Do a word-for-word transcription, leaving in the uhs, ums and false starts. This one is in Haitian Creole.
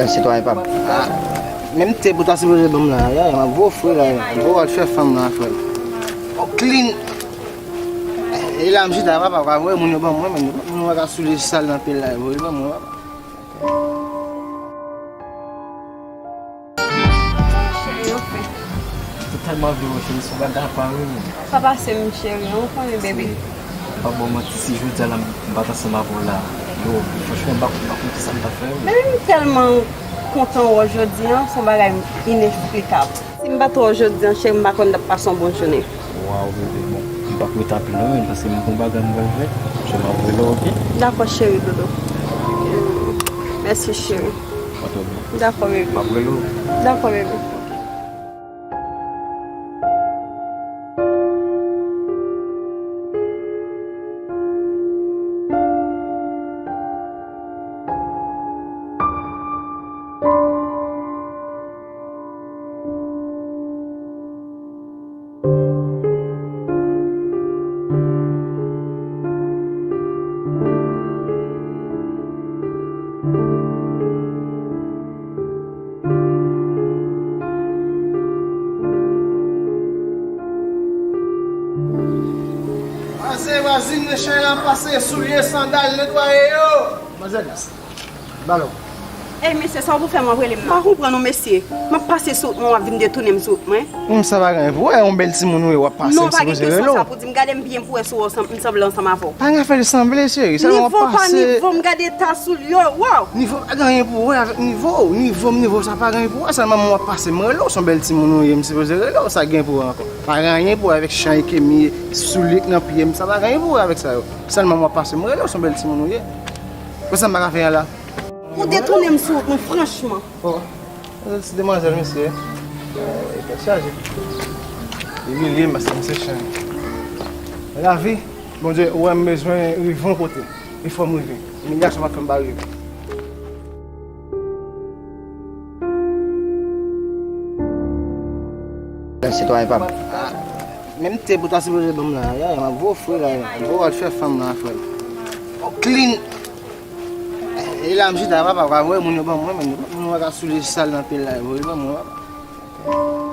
Sitwayen pa m. Ah, menm te pou ta sipoze ban m la, ya, m ap voye fre la, m ap voye al fè fanm la, frè. Oh, clean. E la, m chita, papa, pa voye moun yo ban mwen, men moun yo ka soulye sal nan pye la, voye ban mwen, papa. Cheri, anfen. Mwen tèlman anvi wè w, cheri, se yon bagay apa, wi, men. Pa pase m, cheri, ou konnen, bebe. M p ap ba w manti, si jodi a la, m pa t ansanm avè w la, yo, franchman, m pa, m pa konn kisa m t ap fè, wi. Men m tèlman kontan wè w jodi a, se yon bagay inesplikab. Si m pa t wè w jodi a, cheri, m pa konn t ap pase yon bon jounen. Waw, bebe, bon, m p ap rete anpil non, men, paske m gen yon bagay m pral fè. Cheri, m ap rele w, oke? Dakò, cheri, dodo. Mèsi, cheri. Dakò, bebe. M ap rele w. Dakò, bebe. Vwazen, vwazin, nan chay la, pase soulye, sandal, netwaye yo. Manzè, ba l. Ey, mesye, sa w pou fè m ap rele m nan? M pa konprann ou, mesye. M ap pase sou wout mwen, w ap vin detounen m sou wout mwen. Humm, sa pa gen anyen pou wè, yon bèl timoun ou ye, w ap pase, m sipoze rele w. Non, pa gen kesyon sa pou di m. Gade m byen pou wè si w wè w sanm, m sanble ansanm avè w. Pa gen afè de sanble, cheri, sèlman w ap pase. Nivo pa nivo, m gade eta soulye w, waw. Nivo pa gen anyen pou wè avèk nivo w. Nivo m, nivo sa pa gen anyen pou wè, sèlman mwen w ap pase, m rele w, se yon bèl timoun ou ye, m sipoze rele w, sa gen pou wè ankò. Pa gen anyen pou wè avèk chay ke m ye, soulye k nan pye m, sa pa gen anyen pou wè avèk sa yo. Sèlman mwen w ap pase, m rele w, se yon bèl timoun ou ye. Konsa m pa ka fè a la. Ou detounen m sou wout mwen, franchman. Oh, se demwazèl, mesye. Eh, tèt chaje. Imilye m, paske m se chen. Lavi, Bondye, ou wè m bezwen rive yon kote. E fò m rive. Imilyasyon p ap fè m pa rive. Sitwayen pa m. Ah, menm te pou ta sipoze ban m la, ya, m ap voye fre la, m ap voye al fè fanm la, frè. Oh, clean. E la, m chita, papa, pa voye moun yo ban mwen, men moun yo ka soulye sal nan pye la, voye ban mwen, papa.